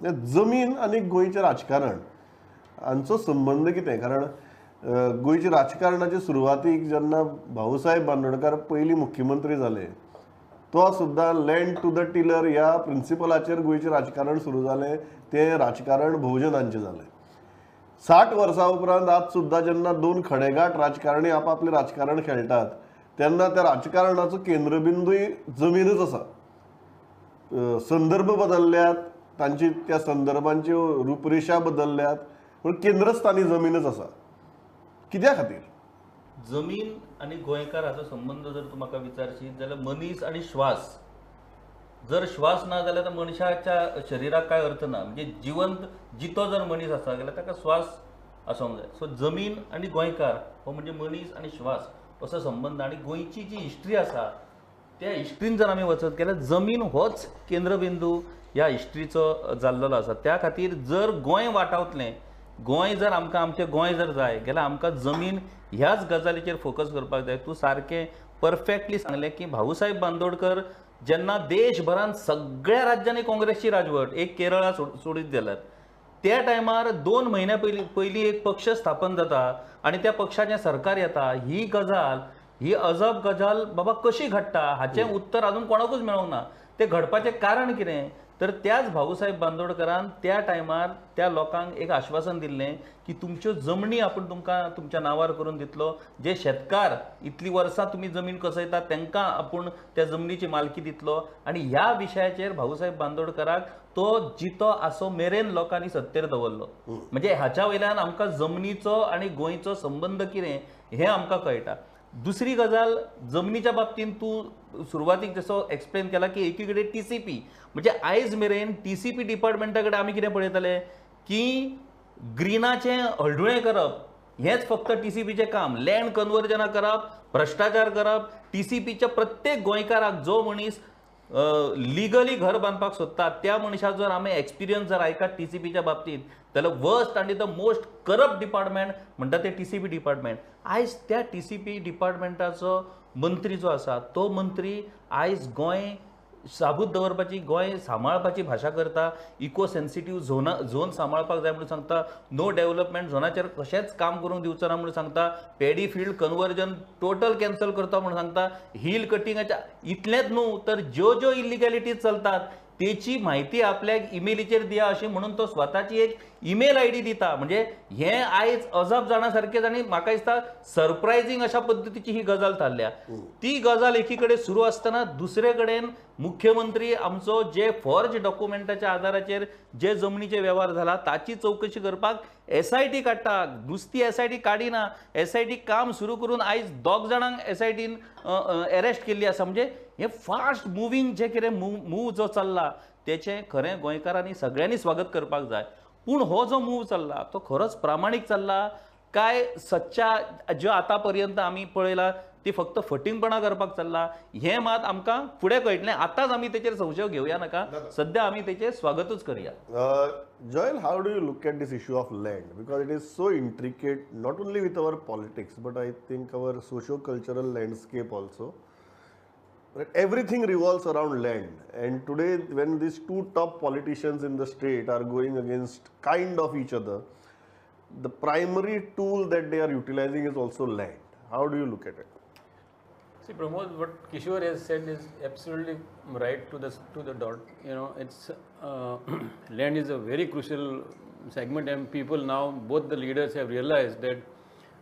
जमीन आनी गोंयचें राजकारण हांचो संबंद कितें? कारण गोंयच्या राजकारणाचे सुरवातीक जेन्ना भाऊसाहेब बांदोडकार पयलीं मुख्यमंत्री जाले तो सुद्दां लँड टू the tiller ह्या प्रिंसिपलाचेर गोंयचें राजकारण सुरू जालें. तें राजकारण भोवजनांचें जालें. 60 वर्सां उपरांत आज सुद्दां जेन्ना दोन खडेगांठ राजकारणी आपापलें राजकारण खेळटात तेन्ना त्या राजकारणाचो केंद्रबिंदूय जमीनच आसा. संदर्भ बदलल्यात, तांची त्या संदर्भांच्यो रुपरेशा बदलल्यात, पूण केंद्रस्थानी जमीनच आसा. कित्या खातीर जमीन आनी गोंयकार हाचो संबंद जर तूं म्हाका विचारशीत जाल्यार मनीस आनी श्वास, जर श्वास ना जाल्यार तर मनशाच्या शरिराक कांय अर्थ ना. म्हणजे जिवंत जितो जर मनीस आसा जाल्यार ताका श्वास आसूंक जाय. सो जमीन आनी गोंयकार हो म्हणजे मनीस आनी श्वास असो संबंद. आनी गोंयची जी हिस्ट्री आसा त्या हिस्ट्रीन जर आमी वचत गेल्यार जमीन होच केंद्रबिंदू ह्या हिस्ट्रीचो जाल्लो आसा. त्या खातीर जर गोंय वाटावतलें, गोंय जर आमकां आमचें गोंय जर जाय जाल्यार आमकां जमीन ह्याच गजालीचेर फोकस करपाक जाय. तूं सारकें परफेक्टली सांगलें की भाऊसाहेब बांदोडकर जेन्ना देशभरान सगळ्या राज्यांनी काँग्रेसची राजवट, एक केरळा सोडीत जाल्यार, त्या टायमार 2 म्हयन्या पयलीं एक पक्ष स्थापन जाता आनी त्या पक्षाचें सरकार येता. ही गजाल, ही अजब गजाल बाबा कशी घडटा हाचें उत्तर अजून कोणाकूच मेळोंक ना. तें घडपाचें कारण कितें तर त्याच भाऊसाहेब बांदोडकरान त्या टायमार त्या लोकांक एक आश्वासन दिल्लें की तुमच्यो जमनी आपूण तुमकां तुमच्या नांवार करून दितलो. जे शेतकार इतली वर्सां तुमी जमीन कसयतात तांकां आपूण त्या जमनीची मालकी दितलो. आनी ह्या विशयाचेर भाऊसाहेब बांदोडकराक तो जितो आसो मेरेन लोकांनी सत्तेर दवरलो. म्हणजे हाच्या वयल्यान आमकां जमनीचो आनी गोंयचो संबंद कितें हें आमकां कळटा. दुसरी गजाल जमनीच्या बाबतींत तूं सुरवातीक जसो एक्सप्लेन केला की एकी कडेन TCP, म्हणजे आयज मेरेन TCP डिपार्टमेंटा कडेन आमी कितें पळयताले की ग्रीनाचें हळडुळें करप हेंच फक्त TCPचें काम, लँड कन्वर्जनां करप, भ्रश्टाचार करप. TCPच्या प्रत्येक गोंयकाराक जो मनीस लिगली घर बांदपाक सोदता त्या मनशाक जर आमी एक्सपिरियन्स जर आयकात TCPच्या बाबतींत जाल्यार वर्स्ट आनी the most corrupt department म्हणटा ते TCP department. आयज त्या TCP डिपार्टमेंटाचो मंत्री जो आसा तो मंत्री आयज गोंय साबूत दवरपाची, गोंय सांबाळपाची भाशा करता. इको सेन्सिटीव झोन सांबाळपाक जाय म्हणून सांगता, नो डेव्हलपमेंट झोनाचेर कशेंच काम करूंक दिवचो ना म्हणून सांगता, paddy field conversion total cancel करता म्हणून सांगता, हिल कटिंगाच्या इतलेंच न्हू तर ज्यो ज्यो इलिगॅलिटीज चलतात तेची म्हायती आपल्याक इमेलीचेर दिया अशी म्हणून तो स्वताची एक ईमेल ID दिता. म्हणजे हें आयज अजाप जाणा सारकें आनी म्हाका दिसता सरप्रायझींग अशा पद्दतीची ही गजाल थारल्या. ती गजाल एकी कडेन सुरू आसतना दुसरे कडेन मुख्यमंत्री आमचो जे फॉर्ज डॉक्युमेंटाच्या आधाराचेर जे जमनीचे वेव्हार जाला ताची चवकशी करपाक SIT काडटा. नुस्ती SIT काडिना, SIT काम सुरू करून आयज 2 जाणांक SITन अरेस्ट केल्ली आसा. म्हणजे हे फास्ट मुवींग जे कितें मूव जो चल्ला तेचें खरें गोंयकारांनी सगळ्यांनी स्वागत करपाक जाय. पूण हो जो मूव चल्ला तो खरोच प्रामाणीक चल्ला काय सच्चा ज्यो आतां पर्यंत आमी पळयला ती फक्त फटींगपणां करपाक चल्ला हें मात आमकां फुडें कळटलें. आतांच आमी तेचेर संशय घेवया नाका, सद्या आमी तेचेर स्वागतूच करया. Joel, how do you look at this issue of land? Because it is so intricate, not only with our politics, but I think our socio-cultural landscape also. Right? Everything revolves around land, and today when these two top politicians in the state are going against kind of each other, the primary tool that they are utilizing is also land. How do you look at it? See, Pramod, what Kishore has said is absolutely right to the dot. You know, it's land is a very crucial segment, and people now, both the leaders have realized that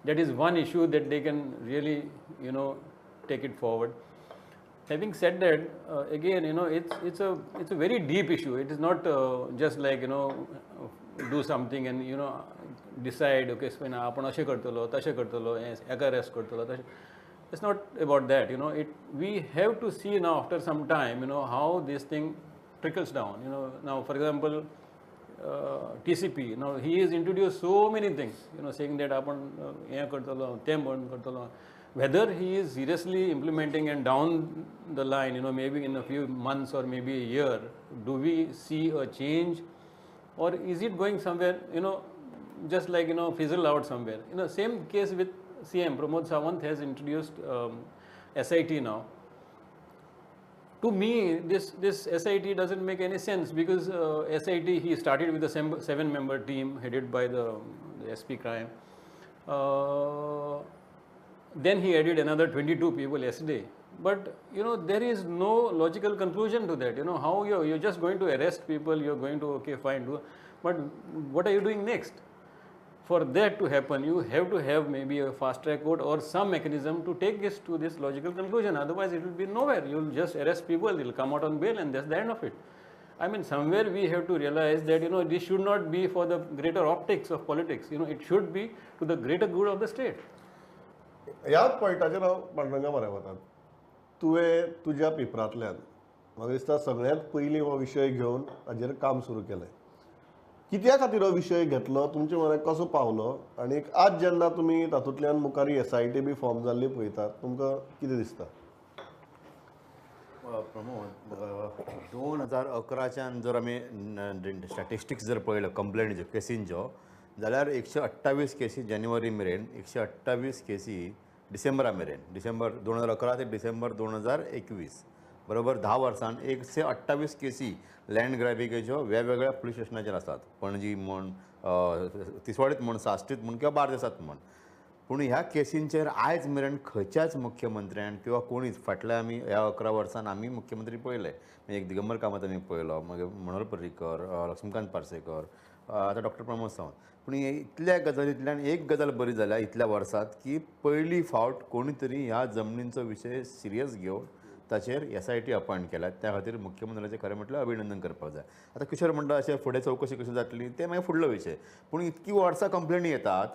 that is one issue that they can really, you know, take it forward. Having said that, again, you know, it's a very deep issue. It is not just like, you know, do something and, you know, decide, okay, so आपण अशें करतलो, तशें करतलो, एका arrest करतलो, तशें. It's not about that, you know. We have to see now after some time, you know, how this thing trickles down. You know, now for example, TCP. Now he has introduced so many things, you know, saying that आपण हें करतलो, तें बंद करतलो. Whether he is seriously implementing and down the line, you know, maybe in a few months or maybe a year, do we see a change, or is it going somewhere, you know, just like, you know, fizzle out somewhere? You know, same case with CM Pramod Sawant has introduced SIT now. To me, this SIT doesn't make any sense because SIT, he started with a 7-member team headed by the SP crime. Then he added another 22 people yesterday. But you know, there is no logical conclusion to that. You know, how you're just going to arrest people, you're going to, okay, fine, do, but what are you doing next? For that to happen, you have to have maybe a fast track court or some mechanism to take this to this logical conclusion. Otherwise, it will be nowhere. You will just arrest people, they will come out on bail, and that's the end of it. I mean, somewhere we have to realize that, you know, this should not be for the greater optics of politics. You know, it should be to the greater good of the state. ह्या पॉयंटाचेर हांव पांडुरंगा म्हऱ्या वता. तुवें तुज्या पेपरांतल्यान म्हाका दिसता सगळ्यांत पयलीं हो विशय घेवन हाजेर काम सुरू केलें. कित्या खातीर हो विशय घेतलो, तुमचे म्हऱ्याक कसो पावलो आनी आज जेन्ना तुमी तातूंतल्यान मुखार SIT B फॉर्म जाल्ली पळयतात, तुमकां कितें दिसता? प्रमोद, 2011च्यान जर आमी स्टॅटिस्टिक्स जर पळयलो कंप्लेंटीच्यो केसींच्यो जाल्यार 128 केसी जानेवारी मेरेन, 128 केसी डिसेंबरा मेरेन, डिसेंबर 2011 ते डिसेंबर 2021 बरोबर 10 वर्सान 128 केसी लँड ग्रॅबिंगाच्यो वेगवेगळ्या पुलीस स्टेशनाचेर आसात. पणजी म्हण, तिसवाडीत म्हण, साश्टीत म्हण किंवा बार्देसात म्हण. पूण ह्या केसींचेर आयज मेरेन खंयच्याच मुख्यमंत्र्यान किंवा कोणीच फाटल्या आमी ह्या 11 वर्सान आमी मुख्यमंत्री पळयले, एक दिगंबर कामत आमी पळयलो, मागीर मनोहर पर्रीकर, लक्ष्मीकांत पार्सेकर, आतां डॉक्टर प्रमोद सावंत. पूण इतल्या गजालींतल्यान एक गजाल बरी जाल्या इतल्या वर्सांत की पयली फावट कोणी तरी ह्या जमनींचो विशय सिरियस घेवन ताचेर SIT appoint केल्या. त्या खातीर मुख्यमंत्र्याचें खरें म्हटल्यार अभिनंदन करपाक जाय. आतां किशोर म्हणटा अशें फुडें चवकशी कशी जातली तें मागीर फुडलो विशय. पूण इतकी वर्सां कंप्लेनी येतात,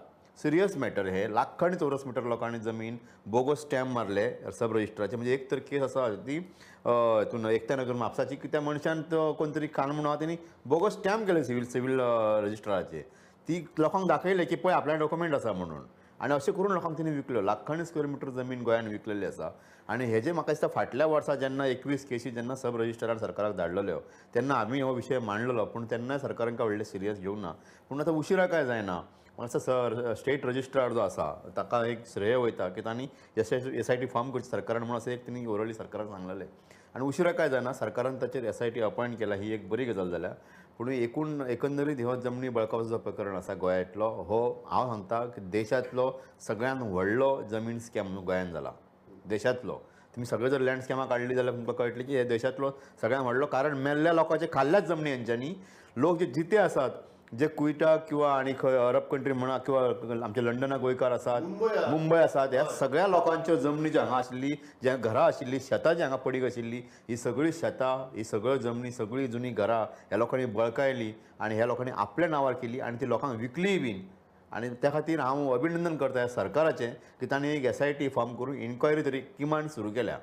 सिरियस मॅटर हे, लाखांनी चौरस मिटर लोकांनी जमीन बोगस स्टॅम्प मारले सब रजिस्ट्राचे. म्हणजे एक तर केस आसा ती हितून एकता नगर म्हापसाची की त्या मनशान तो कोण तरी खान म्हणून आहा तेणी बोगस स्टॅम्प केले सिवील रजिस्ट्राचे, ती लोकांक दाखयले की पळय आपल्या डॉक्युमेंट आसा म्हणून, आनी अशें करून लोकांक तेणी विकल्यो. लाखांनी स्क्वेअर मिटर जमीन गोंयान विकलेली आसा. आनी हेजें म्हाका दिसता फाटल्या वर्सा जेन्ना 21 केसी जेन्ना सब रजिस्ट्रारान सरकाराक धाडलेल्यो तेन्ना आमी हो विशय मांडलेलो, पूण तेन्ना सरकारान काय व्हडलें सिरियस घेवंक ना. पूण आतां उशिरा काय जायना, म्हाका सर स्टेट रजिस्ट्रार जो आसा ताका एक श्रेय वयता की तांणी SIT form करची सरकारान म्हणून अशें एक तेणी ओरली सरकाराक सांगलेलें. आनी उशिरा काय जायना सरकारान ताचेर SIT appoint केला, ही एक बरी गजाल जाल्या. पूण एकूण एकंदरीत हो जमनी बळकावचो जो प्रकरण आसा गोंयांतलो, हो हांव सांगता की देशांतलो सगळ्यांत व्हडलो जमीन स्कॅम गोंयांत जाला. देशांतलो तुमी सगळे जर लँड स्कॅमां काडली जाल्यार तुमकां कळटलें की हे देशांतलो सगळ्यांत व्हडलो, कारण मेल्ल्या लोकांचे खाल्ल्याच जमनी हेंच्यांनी. लोक जे जिते आसात, जे कुयटा किंवा आनी खंय अरब कंट्री म्हणा किंवा आमचे लंडनाक गोंयकार आसात, मुंबय आसात, ह्या सगळ्या लोकांच्यो जमनी ज्यो हांगा आशिल्ली, ज्या घरां आशिल्ली, शेतां जी हांगा पडीक आशिल्ली, ही सगळी शेतां, ही सगळ्यो जमनी, सगळी जुनी घरां ह्या लोकांनी बळकायली आनी ह्या लोकांनी आपल्या नांवार केली आनी ती लोकांक विकलीय बीन. आनी त्या खातीर हांव अभिनंदन करता ह्या सरकाराचें की तांणी एक SIT form करून इन्क्वायरी तरी किमान सुरू केल्या.